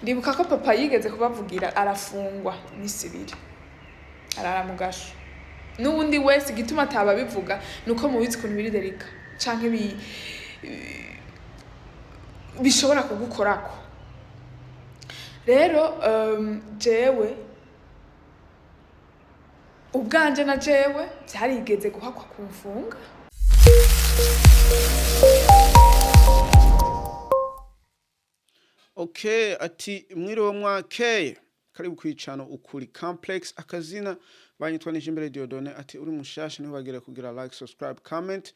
Ndibuka ko papa yigeze kubavugira, arafungwa iminsi 2, arara mu gasho. N'uwundi wese, igituma atababivuga nuko mubizi ukuntu biri délicat canke bishobora kugukorako. Rero jewe ubwanje na jewe vyarigeze guhakwa kumfunga. Okay, ati mwiriwe mwakeye, karibu kwicano Ukuri Complex. Akazina banyitwa Nijimbere Dieudonné. Ati uri mushasha, ntibagire kugira like, subscribe, comment.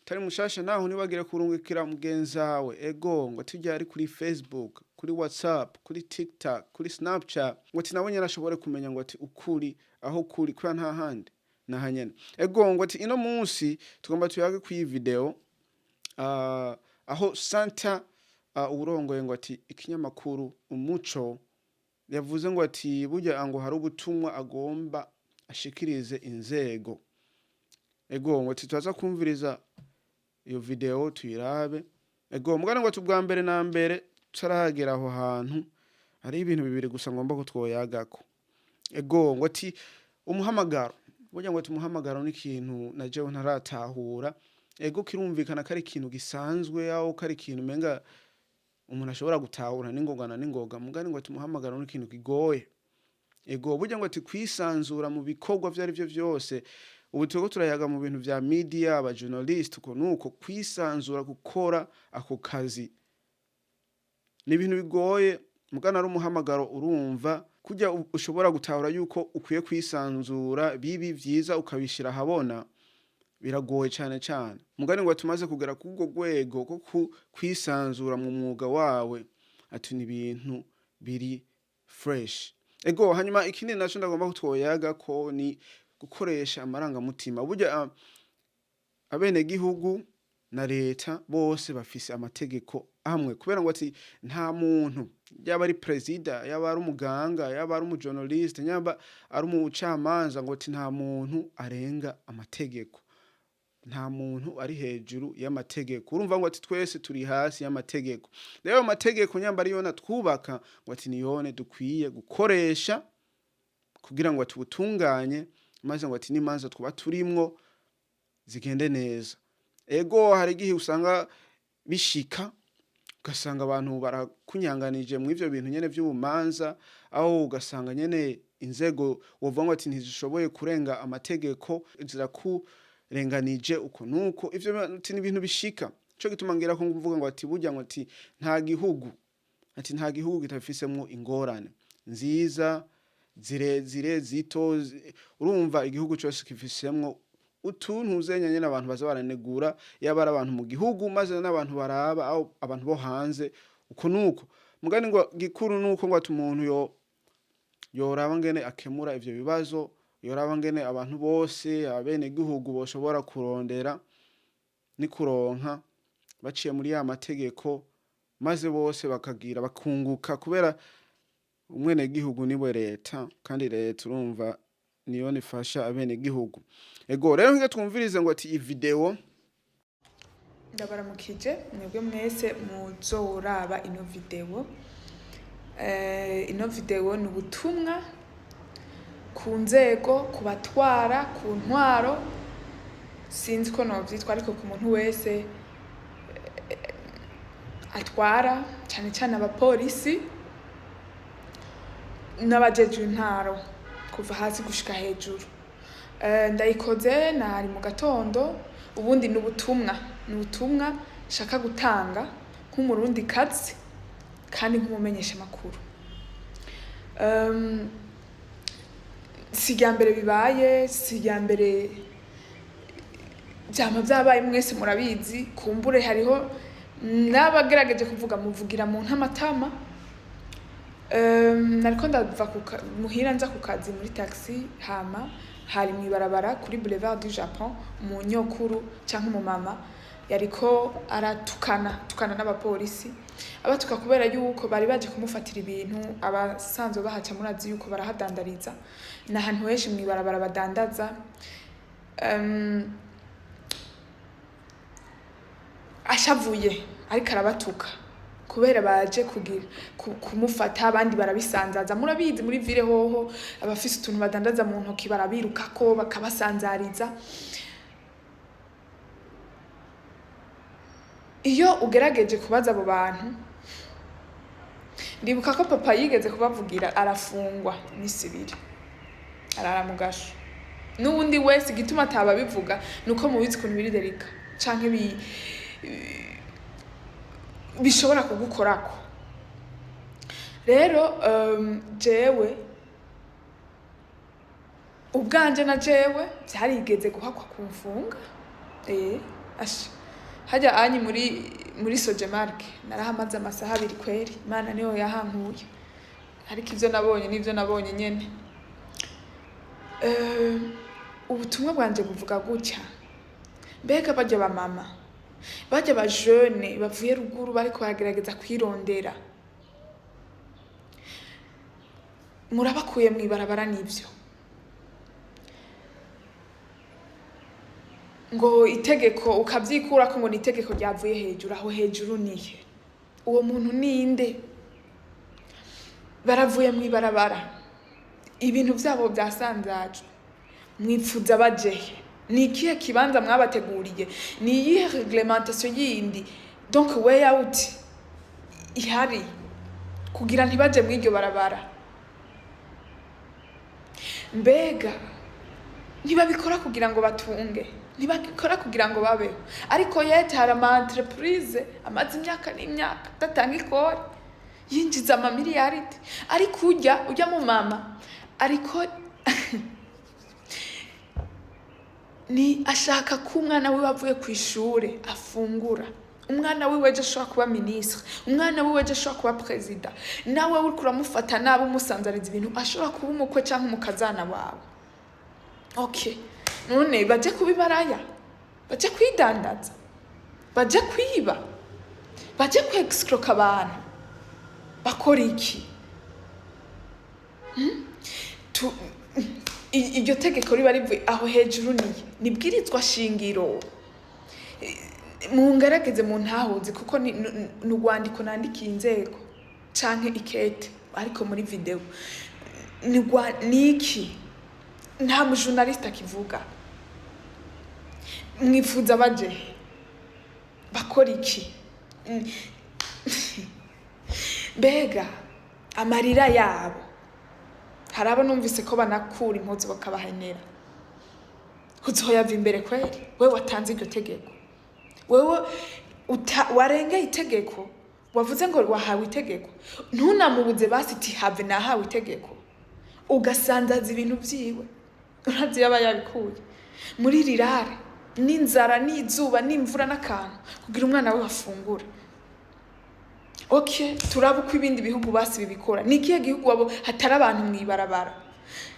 Tari mushasha naho, ntibagire kurungikira mugenzi wawe. Ego, ngo tujya ari kuri Facebook, kuri WhatsApp, kuri TikTok, kuri Snapchat, ngo ati nabo nyene ashobore kumenya ngo ati ukuri aho kuri, kubera nta handi nahanyene. Ego, ngo ati ino munsi tugomba tuyage kuri iyi video aho Santa uwurongoye ngo ati ikinyamakuru Umuco yavuze ngo ati burya ngo hari ubutumwa agomba ashikirize inzego. Ego, ngo ati turaza kumviriza iyo video, tuyirabe. Ego, mugana ngo ati ubwa mbere na mbere tutaragera aho hantu, hari ibintu bibiri gusa ngomba ko twoyagako. Ego, ngo ati umuhamagaro, burya ngo ati umuhamagaro ni ikintu na jewe ntaratahura. Ego, kirumvikana ko ari ikintu gisanzwe, aho ko ari ikintu umenga umuntu ashobora gutahura n'ingoga na n'ingoga, mugani ngo ati umuhamagaro ni ikintu kigoye. Ego, burya ngo ati kwisanzura mu bikorwa vyo ari vyo vyose, ubu turiko turayaga mu bintu vya media, aba journalist, uko nuko kwisanzura gukora ako kazi ni ibintu bigoye. Mugana ari umuhamagaro, urumva kurya ushobora gutahura yuko ukwiye kwisanzura, bibi vyiza ukabishira ahabona, biragoye cane cane. Mugani ngo tumaze kugera kurwo rwego rwo kwisanzura mu mwuga wawe, ati ni ibintu biri fresh. Ego, hanyuma ikindi naco ndagomba ko twoyaga ko ni gukoresha amarangamutima. Burya abenegihugu na leta bose bafise amategeko amwe, kubera ngo ati nta muntu, yaba ari perezida, yaba ari umuganga, yaba ari umujournaliste, yaba ari umucamanza, ngo ati nta muntu arenga amategeko, nta muntu ari hejuru y'amategeko. Urumva ngo ati twese turi hasi y'amategeko. Rero ayo mategeko nyamba ariyo natwubaka, ngo ati niyone dukwiye gukoresha kugira ngo tubutunganye, maze ngo ati n'imanza twuba turimwo zigende neza. Ego, hari igihe usanga bishika ugasanga abantu barakunyanganije mu ivyo bintu nyene vy'ubumanza, aho ugasanga nyene inzego wovuga ngo ati ntizishoboye kurenga amategeko, zirakurenganije uko nuko. Ivyo ati ni ibintu bishika. Ico gituma ngira ko mvuga ngo ati burya ngo ati nta gihugu, ati nta gihugu kitafisemwo ingorane nziza, zirezire, zito. Urumva igihugu cose kifisemwo utuntu uzenya nyene abantu baza baranegura, yaba ari abantu mu gihugu, maze n'abantu baraba aho abantu bo hanze uko nuko. Mugani ngo gikuru nuko ngo ati umuntu yo yoraba ngene akemura ivyo bibazo, yoraba ngene abantu bose abene gihugu boshobora kurondera ni kuronka baciye muri ya mategeko, maze bose bakagira bakunguka, kubera umwenegihugu niwe leta, kandi leta urumva niyo nifasha abenegihugu. Ego, rero nge twumvirize ngo ati iyi video. Ndabaramukije mwebwe mwese muzoraba ino video. Ino video ni ubutumwa ku nzego, ku batwara, ku ntwaro, sinzi ko novyitwa, ariko ku muntu wese atwara, cane cane abapolisi n'abajejwe intwaro kuva hasi gushika hejuru. Ndayikoze nari mu gatondo. Ubundi ni ubutumwa nshaka gutanga nk'Umurundi kazi kandi nk'umumenyesha makuru. Si irya mbere bibaye, si irya mbere, vyama vyabaye, mwese murabizi. Kumbure hariho n'abagerageje kuvuga, muvugira mu ntamatama. Nariko ndava muhira nza ku kazi muri taxi, hama hari mw'ibarabara kuri Boulevard du Japon, umunyokuru canke umumama yariko aratukana tukana n'abapolisi, abatuka kubera yuko bari baje kumufatira ibintu. Abasanzwe bahaca murazi yuko barahadandariza, ni ahantu henshi mw'ibarabara badandaza. Ashavuye ariko arabatuka. Kubera baje kugira kumufata, abandi barabisanzaza. Murabizi, muri ville hoho abafise utuntu badandaza mu ntoki barabirukako bakabasanzariza. Iyo ugerageje kubaza abo bantu, ndibuka ko papa yigeze kubavugira arafungwa iminsi 2, arara mu gasho. N'uwundi wese, igituma atababivuga nuko mubizi ukuntu biri délicat canke bishobora kugukorako. Rero jewe ubwanje na jewe vyarigeze guhakwa kumfunga. Asha, hajya anyi muri Sojemark narahamaze amasaha 2 kweri. Imana niyo yahankuye, ariko ivyo nabonye nivyo nabonye nyene. Ubutumwa bwanje buvuga gutya: mbega barya ba mama, barya ba jeunes bavuye ruguru bariko baragerageza kwirondera, murabakuye mw'ibarabara, nivyo, ngo itegeko ukavyikurako, ngo ni itegeko ryavuye hejuru. Aho hejuru nihe? Uwo muntu ninde? Baravuye mw'ibarabara, ibintu vyabo vyasanzajwe, mwipfuza bajehe? Ni ikihe kibanza mwabateguriye? Ni iyihe réglementation yindi, donc way out ihari kugira ntibaje mw'iryo barabara? Mbega ntibabikora kugira ngo batunge, ntibabikora kugira ngo babeho, ariko yete hari ama entreprise amaze imyaka n'imyaka adatanga ikori, yinjiza amamiliyaridi, ariko ujya mu mama ariko ni ashaka ko umwana wiwe avuye ku ishure afungura, umwana wiwe ejo ashobora kuba minisitiri, umwana wiwe ejo ashobora kuba perezida, nawe uriko uramufata nabi umusanzariza ibintu, ashobora kuba umukwe cyangwa umukazana wawe. Okay, none baje kuba ibaraya, baje kwidandaza, baje kwiba, baje kwexcroka abantu, bakora iki? Iryo tegeko riba rivuye aho hejuru, niye nibwirizwa shingiro? Mungerageze mu ntahuzi, kuko ni urwandiko nandikiye inzego canke ikete, ariko muri vidéo ni iki? Nta mujournaliste akivuga. Mwifuza baje bakora iki? Mbega amarira yabo, hari abo numvise ko banakura impuzu bakabahenera, uzoyava imbere kweri? Wewe watanze iryo tegeko, wewe warengeye itegeko, wavuze ngo wahawe itegeko, ntunamubuze basi iti have nahawe itegeko, ugasandaza ibintu vyiwe. Uravye yaba yabikuye muri rirare n'inzara n'izuba n'imvura n'akantu kugira umwana we afungure. Okay, turaba uko ibindi bihugu basi bibikora. Ni ikihe gihugu abo hatari abantu mw'ibarabara?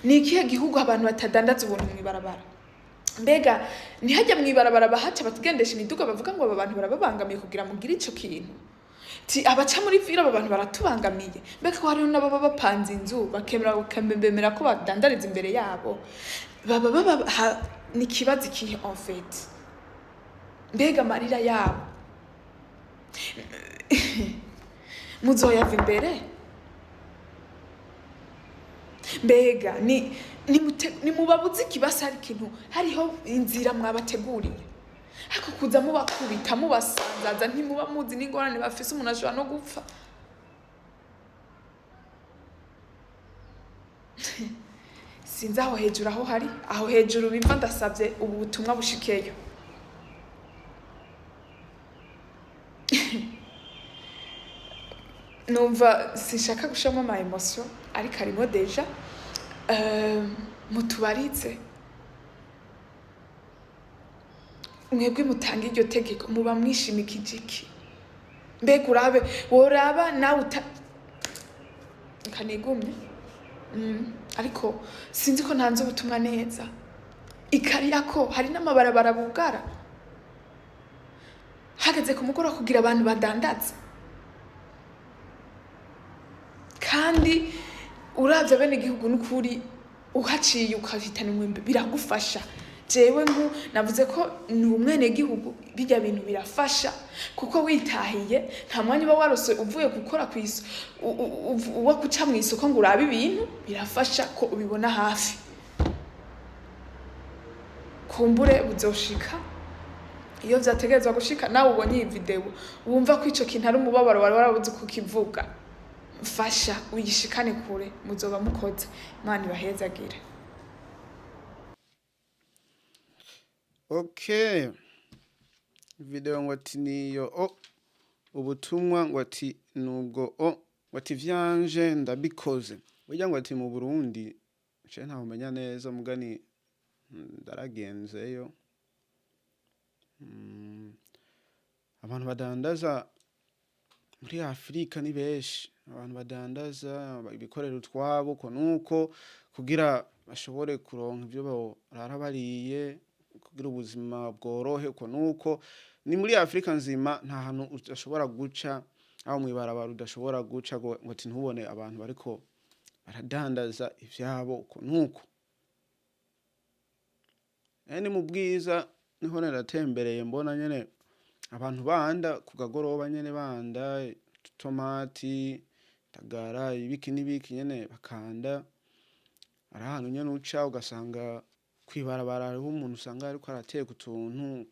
Ni ikihe gihugu abantu batadandaza ubuntu mw'ibarabara? Mbega ntihajya mw'ibarabara bahaca batugendesha imiduga bavuga ngo aba bantu barababangamiye kugira mugire ico kintu? Ti abaca muri ville, aba bantu baratubangamiye. Mbega ko hariho n'ababa bapanze inzu bakemera, bakemera ko badandariza imbere yabo, baba ni ikibazo ikihe en fait? Mbega amarira yabo muzoyava imbere? Mbega ni nimubabuze ikibasa, hari ikintu, hariho inzira mwabateguriye, ariko kuza mubakubita mubasanzaza, ntimuba muzi n'ingorane bafise. Umuntu ashobora no gupfa. Sinzi aho hejuru aho hari, aho hejuru biva. Ndasabye ubu butumwa bushikeyo. Numva sinshaka gushiramo ama émotion, ariko arimo déjà. Mutubaritse mwebwe mutanga iryo tegeko, muba mwishimikije iki? Mbega urabe woraba nawe uta kanigumye. Ariko sinzi ko ntanze ubutumwa neza. Ikariyako hari n'amabarabara bugara hageze ku mugoroba kugira abantu badandaza, kandi uravye bene igihugu n'ukuri, uhaciye ukahitana umwembe biragufasha. Jewe nku navuze ko ni umwenegihugu, bijya bintu birafasha kuko witahiye nta mwanya uba warose uvuye gukora kw'iso wo guca mu isoko ngo urabe ibintu. Birafasha ko ubibona hafi. Kumbure buzoshika iyo vyategerezwa gushika. Nawe ubonye iyi video, wumva ko ico kintu ari umubabaro wari warabuze kukivuga, mfasha uyishikane kure, muzoba mukoze. Imana ibahezagire. Okay, video ngo ati niyo o ubutumwa ngo ati nubwo o ngo ati vyanje ndabikoze. Burya ngo ati mu Burundi nce ntaho menya neza, mugani ndaragenzeyo. Abantu badandaza muri Afurika ni benshi, abantu badandaza ibikorera utwabo uko nuko kugira bashobore kuronka ivyo barara bariye, kugira ubuzima bworohe uko nuko. Ni muri Afurika nzima, nta hantu udashobora guca aho mw'ibarabara udashobora guca ngo ati ntubone abantu bariko baradandaza ivyabo uko nuko. Ni mu Bwiza niho naratembereye, mbona nyene abantu banda ku kagoroba nyene, banda ututomati, indagara, ibiki n'ibiki nyene bakanda. Ari ahantu nyene uca ugasanga kw'ibarabara hariho umuntu usanga ariko arateka utuntu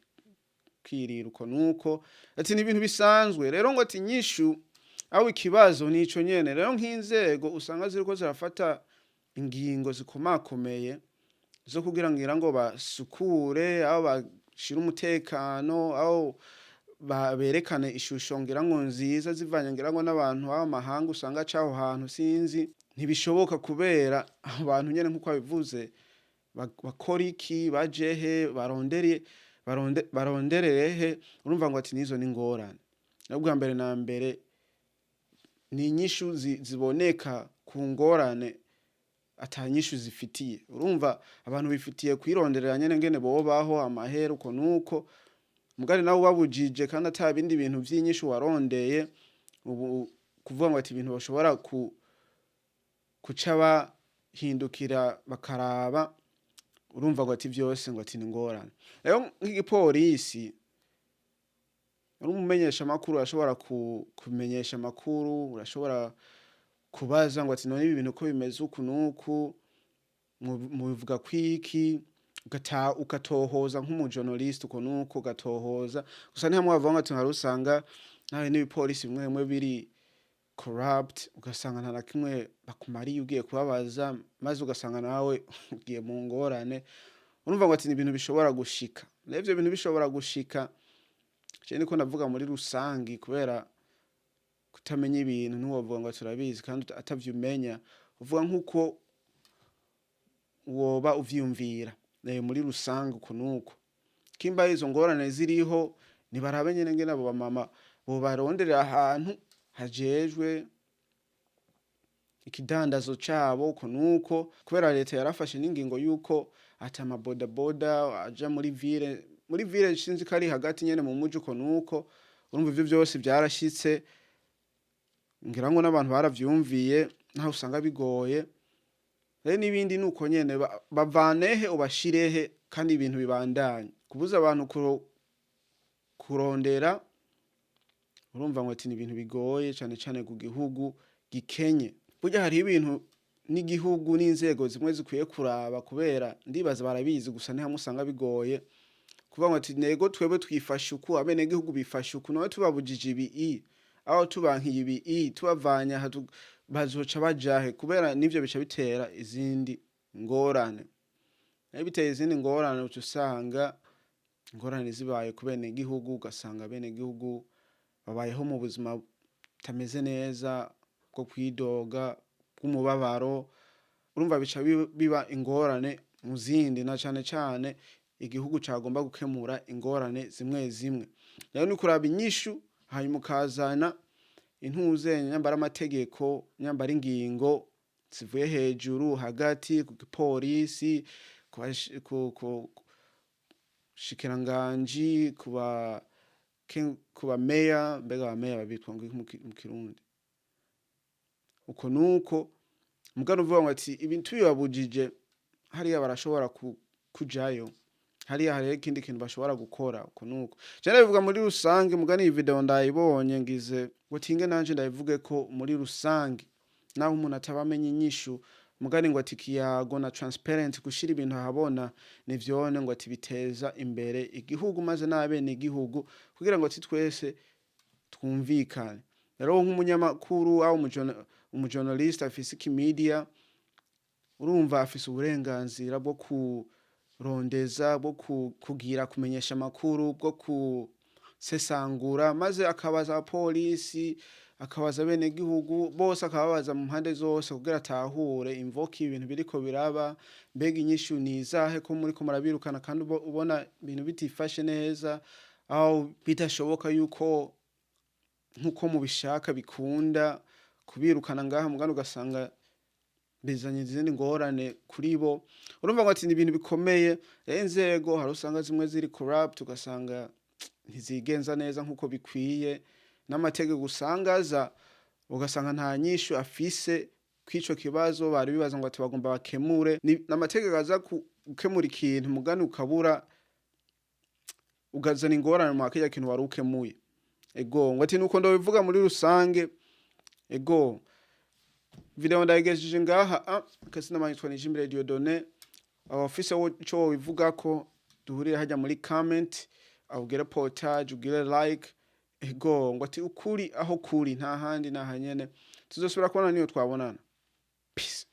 kwirira uko nuko, ati ni ibintu bisanzwe. Rero ngo ati inyishu aho ikibazo nico nyene. Rero nk'inzego usanga ziriko zirafata ingingo zikomakomeye zo kugira ngira ngo basukure aho bashira umutekano, aho berekane ishusho ngira ngo nziza zivanye ngira ngo n'abantu b'amahanga usanga aca aho hantu, sinzi, ntibishoboka kubera abo bantu nyene nkuko babivuze bakora iki, baje he, barondere baronderere he? Urumva ngo ati nizo ni ingorane. Ubwa mbere na mbere ni inyishu ziboneka ku ngorane ata nyishu zifitiye. Urumva abantu bifitiye kwironderera nyene ngene bobaho, amahera uko nuko, mugari nawe ubabujije kandi ata bindi bintu vy'inyishu warondeye. Ubu kuvuga ngo ati ibintu bashobora kuca bahindukira bakaraba, urumva ngo ati vyose ngo ati ni ingorane. Rero nk'igipolisi, uri umumenyesha amakuru, urashobora kumenyesha amakuru, urashobora kubaza ngo ati none ibi bintu ko bimeze uku nuku, mubivuga kwiki? Ugatohoza nk'umujournaliste uko nuko, ugatohoza gusa. Ntihamwe bavuga ngo ati hari usanga nawe n'ibipolisi bimwe bimwe biri corrupt, ugasanga nta na kimwe bakumariye ugiye kubabaza, maze ugasanga nawe ugiye mu ngorane. Urumva ngo ati ni ibintu bishobora gushika. Rero ivyo bintu bishobora gushika, je niko ndavuga muri rusangi, kubera kutamenya ibintu ntiwovuga ngo turabizi kandi atavyo umenya, uvuga nkuko woba uvyiyumvira muri rusange uku nuko. Kimba izo ngorane ziriho, nibarabe nyene ngene abo bamama bobaronderera ahantu hajejwe ikidandazo cabo uko nuko, kubera leta yarafashe n'ingingo yuko ati amabodaboda aja muri ville, muri ville sinzi ko ari hagati nyene mu muji uko nuko. Urumva ivyo vyose vyarashitse, ngira ngo n'abantu baravyumviye, naho usanga bigoye. Rero n'ibindi nuko nyene, bavanehe ubashirehe kandi ibintu bibandanye kubuza abantu kurondera. Urumva ngo ati ni ibintu bigoye cane cane ku gihugu gikenye. Burya hariho ibintu n'igihugu n'inzego zimwe zikwiye kuraba, kubera ndibaza barabizi, gusa ni hamwe usanga bigoye kuvuga ngo ati nego twebwe twifashe uku, abenegihugu bifashe uku, none tubabujije ibi aho tubankiye ibi tubavanye aha, bazoca bajahe? Kubera nivyo bica bitera izindi ngorane. Nayo biteye izindi ngorane, uca usanga ingorane zibaye ku benegihugu, ugasanga abenegihugu babayeho mu buzima butameze neza, bwo kwidoga, bw'umubabaro. Urumva bica biba ingorane mu zindi, na cane cane igihugu cagomba gukemura ingorane zimwe zimwe. Rero ni kuraba inyishu, hanyuma ukazana intuzenya, nyambara amategeko, nyambara ingingo zivuye hejuru, hagati ku gipolisi, ku shikiranganji, ku ba meya. Mbega aba meya babitwa ngo iki mu Kirundi? Uko nuko mugabo uvuga ngo ati ibintu tubibabujije hariya barashobora kujayo. Hariya hariho ikindi kintu bashobora gukora uko nuko. Je ndabivuga muri rusange, mugani iyi video ndayibonye, ngize ngo tinge nanje ndabivuge ko muri rusange, naho umuntu ataba amenya inyishu, mugani ngo ati ikiyago na transparent, gushira ibintu ahabona, nivyone ngo ati biteza imbere igihugu maze n'abene igihugu, kugira ngo ati twese twumvikane. Rero nk'umunyamakuru aho umujournaliste afise ikimedia, urumva afise uburenganzira bwo kurondeza, bwo kugira kumenyesha amakuru, bwo kusesangura, maze akabaza abapolisi, akabaza bene gihugu bose, akababaza mu mpande zose kugira atahure imvoki ibintu biriko biraba. Mbega inyishu ni izahe ko muriko murabirukana kandi ubona ibintu bitifashe neza, aho bidashoboka yuko nkuko mubishaka bikunda kubirukana ngaha, mugani ugasanga bizanye izindi ngorane kuri bo? Urumva ngo ati ni ibintu bikomeye. Rero inzego hari usanga zimwe ziri corrupt, ugasanga ntizigenza neza nkuko bikwiye, n'amategeko usanga aza ugasanga nta nyishu afise kw'ico kibazo bari bibaza ngo ati bagomba bakemure. N'amategeko aza gukemura ikintu, mugani ukabura, ugazana ingorane mu kirya kintu wari ukemuye. Ego, ngo ati nuko ndabivuga muri rusange. Ego, video ndayigejeje ngaha. Akazina manitwa Nijimbere Dieudonné. Abafise ico wobivugako, duhurire hajya muri comment, ugire partage, ugire like. Ego, ngo ati ukuri aho kuri nta handi nahanyene. Tuzosubira kubona niyo twabonana. Peace.